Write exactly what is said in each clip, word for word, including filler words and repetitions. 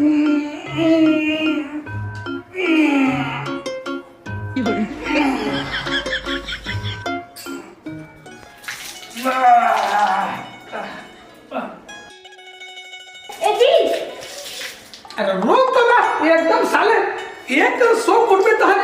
ए जी, अरे रोक तो ना, ये एकदम साले, एक तो सो फुट में तहन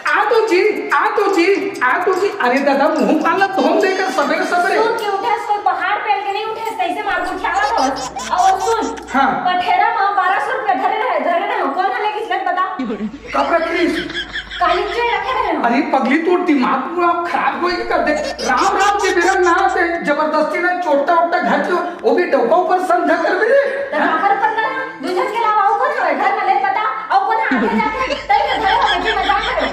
आ तो जी, आ तो जी, आ तो जी। अरे दादा, मुंह काला धोम देकर सबेरे सबेरे। सूत के उठे, कोई पहाड़ पेल के नहीं उठे, कैसे मार उठावा हो? और सुन, हाँ। पठेरा में बारह सौ रुपया धरे रहे, धरे रहे, कौन हले किसने बता? कब रख रही थी? काली जो रखे रहे हो। अरे पगली, तो दिमाग पूरा खराब होएगी कर दे। राम राम के बेरा ना आते, जबरदस्ती ना चोटा ओटा घर के, वो भी डौका ऊपर समझा कर दे। तो काकर पर करा, दू जन के अलावा और कौन है घर में, ले बता, और कौन आके जाके, तई के घरे हो, बेटी मजाक करो।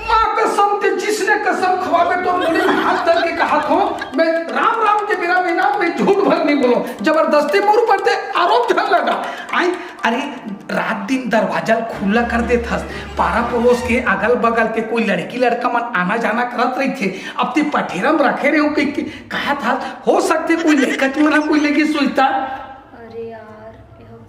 माँ कसम ते, जिसने कसम खवावे तो मुड़ी में हाथ धर के कहा थो, मैं राम राम के बेरा में ना, मैं झूठ भर नहीं बोलूं। जबरदस्ती मोर पर ते आरोप धर लगा। आई, अरे रात दिन दरवाजा ल खुला कर देत हस, पारा पड़ोस के अगल बगल के कोई लड़की लड़का मन आना जाना करत रहिथे। अब ते पठेरा म रखे रहे हो कि, कि कहा था, हो सकथे कोई लड़का के मन कोई लेगी सुईता। अरे यार,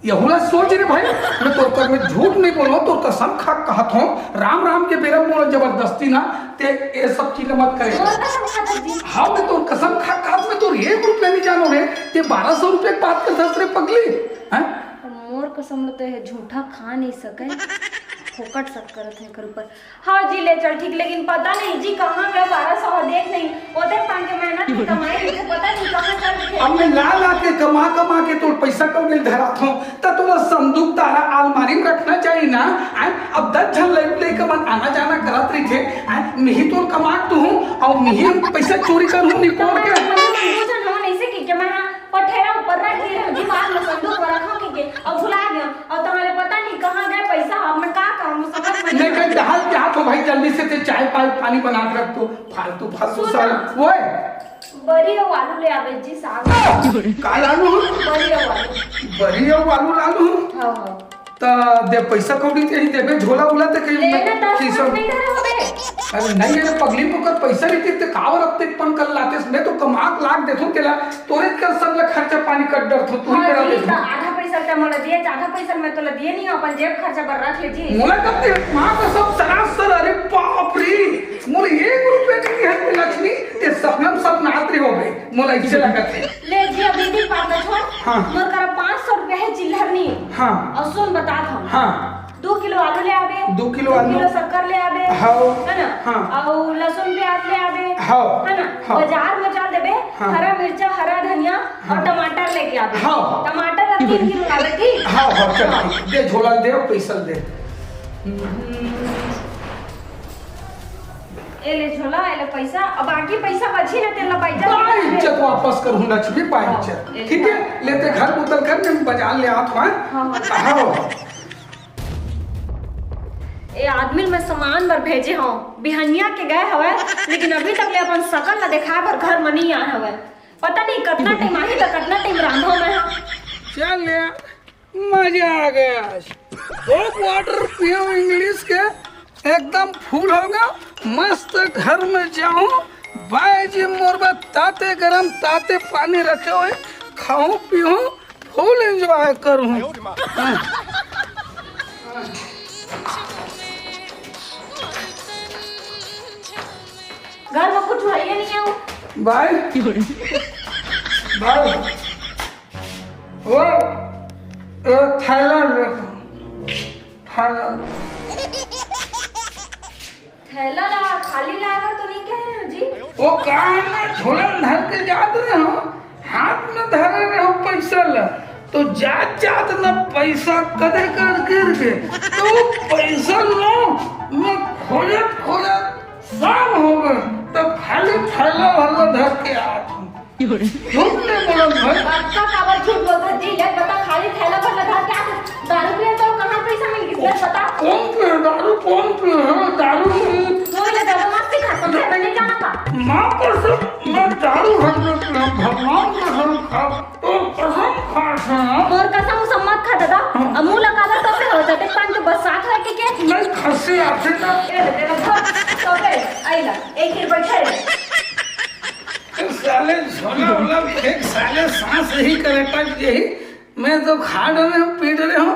यह यहू ला सोच रे भाई, मैं तोर कर में झूठ नहीं बोलो, तोर कसम खा कहत हूँ, राम राम के बेरा मोला जबरदस्ती ना ते ये सब चीज मत करे। मोर कसम खा दे जी। हाँ, मैं तोर कसम खा कहत, मैं तोर एक रुपया नहीं जानो रे, ते बारह सौ रुपया के बात करत हस रे पगली, हैं? मोर कसम ल तो यह झूठा खा नहीं सके, फोकट शक करत है एकर ऊपर। हाँ जी, ले चल ठीक, लेकिन पता नहीं जी कहाँ गए बारह सौ, देख नहीं, ओते पान के मेहनत की कमाई रहिथे, पता नहीं कहाँ चल रहे। अब मैं ला ला के कमा कमा के तोर पैसा कौड़ी धरात हूँ, त तोला संदूक तारा अलमारी में रखना चाहिए ना। आय, अब दस झन लइका लइका मन आना जाना करत रहिथे, आय, मिही तोर कमात तो हूँ, और मिही पैसा चोरी कर हूँ निपोर के। मैं तो समझो ना, ऐसे कि, कि मैं पठेरा ऊपर रख दे रहे हो जी, बाद में संदूक में रखो के, के, अब भुला गया, अब तुम्हारे पता नहीं कहाँ गए पैसा, अब मैं का करूँ, समझ में नहीं नहीं। मैं डहाल के हाथ हो भाई, जल्दी से ते चाय पानी, पानी बना के रख दो, फालतू, फालतू सुन साला। ना। ओए। बरी अउ आलू ले आवे जी, साग। का लालू? बरी अउ आलू। बरी अउ आलू लालू? हाँ, हाँ। त दे पैसा कौड़ी ते ही देबे, झोला उला ते कहीं ले ना, दस किसम। नहीं धरे होबे। अरे नहीं, अरे पगली, ओकर पैसा रहितिस ते काबर अतेक पन कर लातेस? मैं तो कमा के लाके देथूं तेला, तोरे कर सब ला खर्चा पानी कर डरथूं, तू ही हाँ करा जी, देथूं। त आधा पैसा त मोला दिए, आधा पैसा मैं तोला दिए नहीं, अपन जेब खर्चा बर रख ले जी। मोला कब दे, माँ कसम सरासर, अरे बाप रे, मोला एक रुपया नहीं है लक्ष्मी, ते सपना में सपनात रहे होबे, मोला ऐसे लगत है। ले जी, अभी भी बात छोड़। हाँ। मोर करा पाँच सौ रुपया है चिल्लर नहीं। हाँ। और सुन, बतात हूँ। हाँ। दो किलो आलू ले आबे, दो किलो दो आलू। किलो शक्कर ले आबे, हाँ। है ना? हाँ। और लहसुन प्याज ले आबे, हाँ। है ना? हाँ। बाजार में चल देबे, हाँ। हरा मिर्चा, हरा धनिया और हाँ। टमाटर लेके आबे। हाँ। टमाटर अब तीन किलो लाबे, ठीक? हाँ, हाँ, चल, ठीक। दे झोला दे और पैसा दे। ए ले झोला, ए ले पैसा, अब बाकी पैसा बची ना, तेला पैसा पाई इज्जत वापस करूँ लक्ष्मी, पाई हाँ, इज्जत। एक ठीक है, लेते घर उतर कर मैं बाजार ले आत हूँ। हाँ, हाँ। हाँ। ए आदमी ल मैं सामान बर भेजे हव, बिहनिया के गए हवय, लेकिन अभी तक ले अपन सकल ला देखाए बर घर म नइ आए हवय। पता नहीं कतना टाइम आही त कतना टाइम रांधव मैं ह। चल यार, मजा आ गया आज। कोक वाटर पियो इंग्लिश के, एकदम फुल होगा। मस्त घर में जाऊं, बाय जी मोर बर ताते गरम ताते पानी रखे हुए, खाऊं पीऊं, फुल एंजॉय करूं। घर में कुछ है नहीं है। बाय बाय। वो, वो थैला रखो, थैला। थैला ला खाली लाकर तो नहीं कह रहे हो जी? वो कहाँ है, मैं झोलन धर के जात रहे हो, हाथ में धरे रहे हो पैसा ला, तो जात जात न पैसा कदे कर गिर गए, तो वो पैसा लो, मैं खोजत खोजत शाम हो गए, तो खाली थैला वाला धर के आत हूँ। झूठ नहीं बोलत भाई। बच्चा काबर झूठ बोलत जी? ले बता, खाली थैला भर लगा क्या दारू पिए तो कहाँ पैसा मिल गया? ले बता। कौन पिए दारू? कौन पिए? हाँ, दारू नहीं। तू ले ज्यादा मस्ती खा, समझे? मैं नहीं जाना का। माँ कसम, मैं दारू भर में पिया, भगवान कसम खा, तो कसम खा था। और कसम उसम मत खा दादा। हाँ। अब मुँह लगा दे तो फिर हो जाते, पान तो बस साथ रह के के? नहीं, खस्सी आते ना। ए, तेरा घर, तो फिर, आई ला, एक ही बैठे रहे। ए, साले झोला वोला फेंक, साले सांस ही करे टक यही। मैं तो खा डरे हूँ, पी डरे हूँ,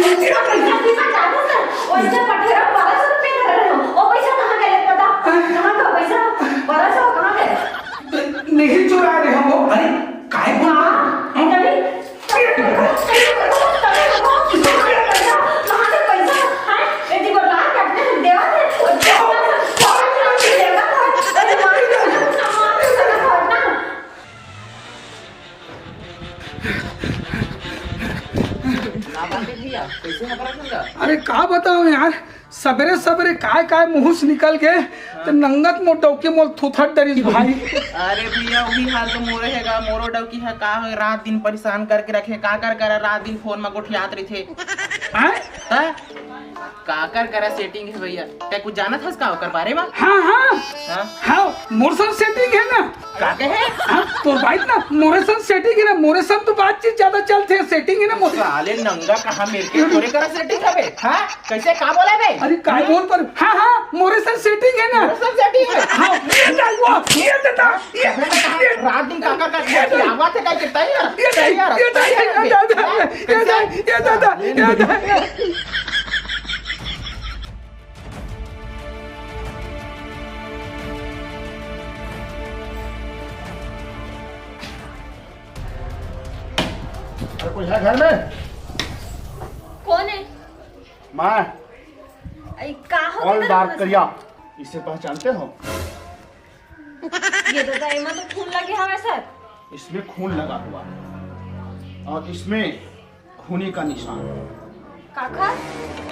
कइसे हबरा नंगा? अरे का बतावं यार, सबेरे सबेरे काय काय मुंह से निकल गे, त नंगत मोर डौकी मोला थुथर डरिस भाई। अरे भैया, वही हाल तो मोरे हे गा, मोरो डौकी हे। का हो, रात दिन परेशान करके रखे, काकर करा रात दिन फोन में गोठियात रहिथे। हैं? त काकर करा सेटिंग हे भैया, तैं कुछ जानत हस का ओकर बारे में? हाँ हाँ। हाँ? हाँ, मोर संग सेटिंग हे ना। का कहे? हाँ, तोर बात ना, मोरे संग सेटिंग हे ना, मोरे संग तो बातचीत ज्यादा चलथे, सेटिंग हे ना मोर। साले नंगा कहाँ मेर के तोरे करा सेटिंग हवे? हाँ? कइसे का बोला बे? अरे काय बोल पर, हाँ हाँ, मोरे संग सेटिंग हे ना। मोरे संग सेटिंग हे? हाँ, ये दाई, वाह, ये दादा, ये, ये रात दिन काकर का ये दाई, आवाज है का कितना ही यार? ये दाई, ये दाई, ये दादा, ये दाई, ये दादा, ये दाई। अरे कोई है घर में? कौन है? मैं। अरे, का हो कौन गया दार तुमसे? करिया? इसे पहचानते हो? ये तो, तो एमा तो खून लगे हवे सर। इसमें खून लगा हुआ है और इसमें खूनी का निशान। काखर?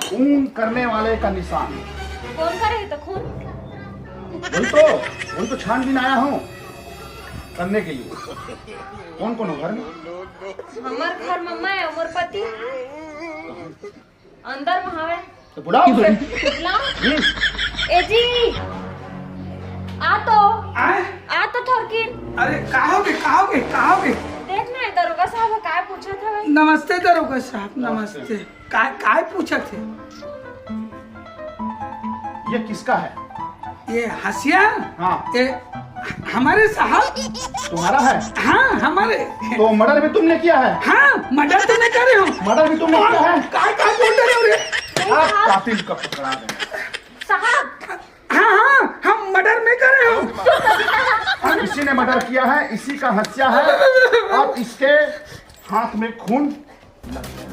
खून करने वाले का निशान। कौन करे तो खून? वही तो, वही तो छानबीन आया हूँ करने के लिए। कौन कौन हो घर में? हमार घर में मैं, हमार पति। अंदर में हवे। तो बुलाओ उसे। बुलाओ। हम्म। ए जी, आ तो। आए? आ तो थोरकिन। अरे, का होगे, का होगे, का होगे? देख ना, दरोगा साहब काय पूछत हवे। नमस्ते दरोगा साहब, नमस्ते। नमस्ते। काय, काय पूछत हे? ये किसका है? ये हंसिया? हाँ। ये हमारे साहब। तुम्हारा है? हाँ, हमारे। तो मर्डर भी तुमने किया है? हाँ, मर्डर तो मैं करे हूँ। मर्डर भी तुमने किया है? काय, काय बोल रहे हो रे? आप कातिल का पकड़ा गया। साहब। हाँ, हाँ, हम मर्डर में करे हूँ। और इसी ने मर्डर किया है, इसी का हंसिया है और इसके हाथ में खून।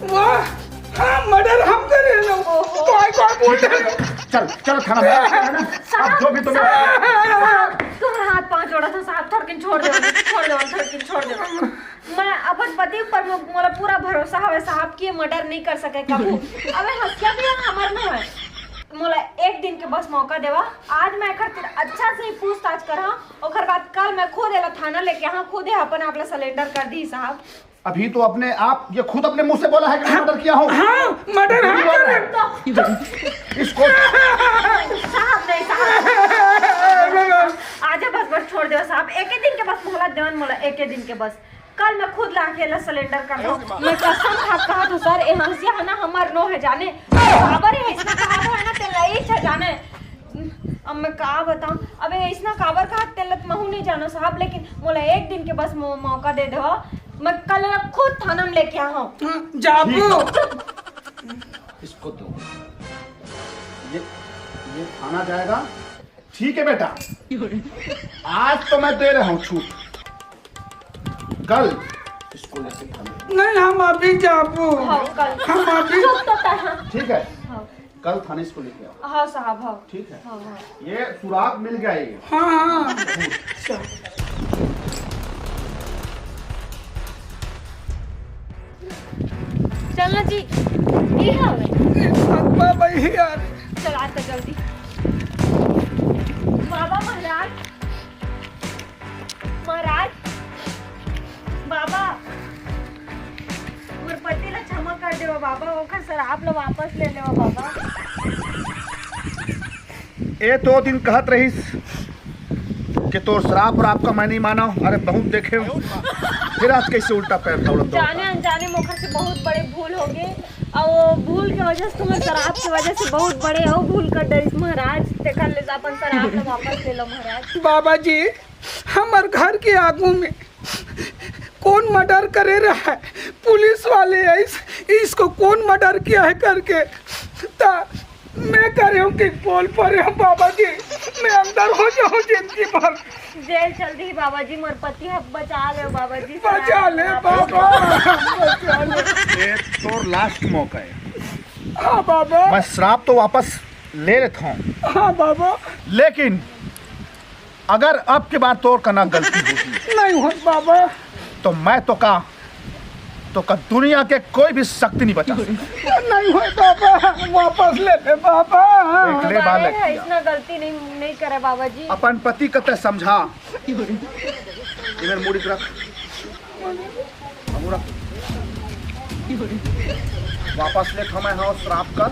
वाह, हाँ, मर्डर हम करे ना। ओहो। काय, काय बोल रहे हो? चल, चल थाना में, है ना? अब जो भी तुम्हें साहब, तुम्हारा हाथ पाँव जोड़ा था साहब, थोड़किन छोड़ दे, छोड़ दे, थोड़किन छोड़ दे। मैं अपन पति ऊपर मो-, मोला पूरा भरोसा हवे साहब कि ये मर्डर नहीं कर सके कबू। अबे हंसिया भी हमार में है। मोला एक दिन के बस मौका देवा, आज मैं एकर अच्छा से ही पूछताछ करहा, ओकर बाद कल मैं खुद एला थाना लेके आहा, खुद ये अपन आप ला सरेंडर कर दी साहब। अभी तो अपने आप, ये खुद अपने मुंह से बोला है कि मैं मर्डर किया हूँ। हाँ, मर्डर हम कर रहे हैं। तो इसको साहब नहीं साहब, आजा बस, बस छोड़ दे साहब, एक ही दिन के बस मोहलत देवन मोला, एक ही दिन के बस। कल मैं खुद ला के ला सरेंडर कर दो। मैं कसम खा के कहत हूँ सर, ए हंसिया है ना हमार नो है जाने। काबर है इसने कहा था ना तेला इच्छा जाने। अब मैं का बताऊं, अबे इसना काबर का तेलत महू नहीं जानो साहब, लेकिन मोला एक दिन के बस मौ-, मौका दे दो। मैं कल खुद थाना में लेके आऊँ। हाँ, जाबू। ठीक है। इसको दो। ये, ये थाना जाएगा। ठीक है बेटा, आज तो मैं दे रहा हूँ छूट, कल इसको लेके थाना। नहीं, हम अभी जाबू। हाँ, कल। हम अभी। चुप तो कर, हाँ। ठीक है। हाँ। कल थाने इसको लेके आओ। हाँ साहब, हाँ। ठीक है। हाँ, हाँ। ये सुराग मिल गया ये। हाँ, हाँ। चल ना जी, ये हवे। ए, सतबा भाई यार। चल, आ तो जल्दी। बाबा महाराज, महाराज, बाबा, मोर पति ला क्षमा कर देवा बाबा, ओकर श्राप ला वापस ले लेवा बाबा। ए तो दिन कहत रहिस कि तोर श्राप और आपका मैं नहीं माना। अरे बहुत देखे हो, फिर आज कैसे उल्टा पैर दौड़त दौड़त जाने आ। अनजाने मोखर से बहुत बड़े भूल हो गए, और वो भूल के वजह से, तुम्हारे श्राप के वजह से बहुत बड़े और भूल कर डरिस महाराज, तेखर ले अपन श्राप ला वापस ले लो महाराज। बाबा जी, हमर घर के आगू में कौन मर्डर करे रहा है? पुलिस वाले आइस, इसको कौन मर्डर किया है करके। ता मैं करे हूँ कि बोल पा रहे हूँ बाबा जी, मैं अंदर हो जाऊँ जिंदगी भर। जेल चल दी बाबा जी, मोर पति ह बचा ले बाबा जी, बचा ले बाबा, बचा ले। ये तोर लास्ट मौका है। हाँ बाबा। मैं श्राप तो वापस ले लेता हूँ। हाँ बाबा। लेकिन अगर अब के बाद तोर कना गलती होती नहीं होत बाबा। तो मैं तो का तो का दुनिया के कोई भी शक्ति नहीं बचा सकता। नहीं होय बाबा, वापस ले ले बाबा। देख ले बालक, अइसना गलती नहीं, नहीं करे बाबा जी। अपन पति का तैं समझा। इधर मुड़ी रख। हमू रख। वापस ले, हम हा श्राप कर।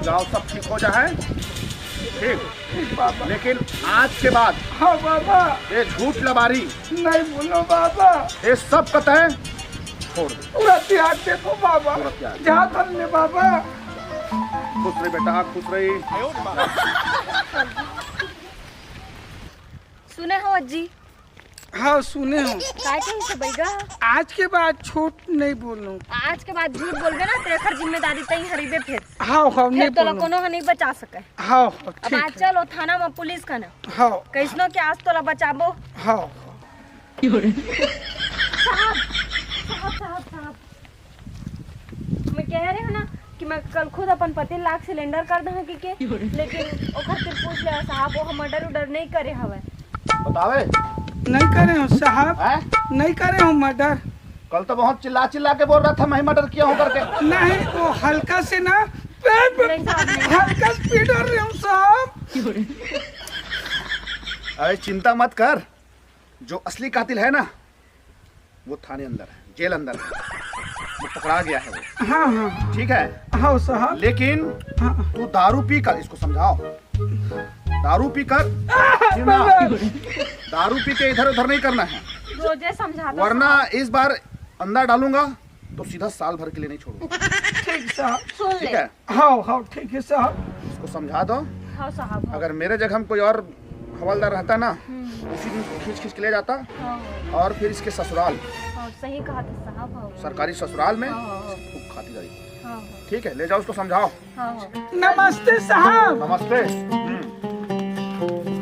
जाओ, सब ठीक हो जाए। ठीक। ठीक बाबा। लेकिन आज के बाद हाँ बाबा। ये झूठ लबारी नहीं बोलो बाबा। ये सब कथें छोड़ दे। पूरा त्याग दे दो बाबा। पूरा त्याग। जा धन में बाबा। खुश रही बेटा, खुश रही। सुने हो अज्जी? हाँ, सुने हो। काय कही से बैगा? आज के बाद झूठ नहीं बोलूं। आज के बाद झूठ बोलबे ना, तेखर जिम्मेदारी तैं हरिबे फिर। हाँ, हाँ, फिर नहीं तोला बोलूं। कोनो ह नहीं बचा सके। हाँ, हाँ, अब ठीक आज है। चलो थाना में पुलिस कना। हाँ। कइसनो के आज तोला बचाबो। हाँ। साहब, साहब, साहब, साहब। मैं कह रहे हूँ ना कि मैं कल खुद अपन पति लाख सिलेंडर कर दहा कि के, लेकिन ओखर फिर पूछ ले साहब, वो मर्डर उडर नहीं करे हवे। बतावे। नहीं करे हो साहब। हैं? नहीं करे हो मर्डर। कल तो बहुत चिल्ला चिल्ला के बोल रहा था, मैं मर्डर किया हूँ करके। नहीं, वो हल्का से ना, नहीं साहब, नहीं। हल्का से पिट रहे हो साहब। अरे चिंता मत कर, जो असली कातिल है ना, वो थाने अंदर है, जेल अंदर है, वो पकड़ा गया है वो। हाँ, हाँ। ठीक है? हाँ साहब। लेकिन हाँ। तू दारू पीकर इसको समझाओ, दारू पीकर, सुन ना, दारू पी के इधर उधर नहीं करना है, रोजे समझाता वरना साहब। इस बार अंदर डालूंगा तो सीधा साल भर के लिए नहीं छोड़ूंगा। ठीक साहब। सुन ठीक ले। है? हाँ, हाँ, ठीक है साहब। इसको समझा दो। हाँ साहब, हाँ। अगर मेरे जगह में कोई और हवलदार रहता ना, हम्म। उसी दिन उसको खींच खींच के ले जाता हाँ, हाँ। और फिर इसके ससुराल, हाँ, सही कहा था साहब, हाँ। सरकारी ससुराल में हाँ, हाँ, हाँ। खूब खाती जाएगी। हाँ, हाँ। ठीक है, ले जाओ उसको समझाओ। हाँ, हाँ। नमस्ते साहब। नमस्ते। हम्म।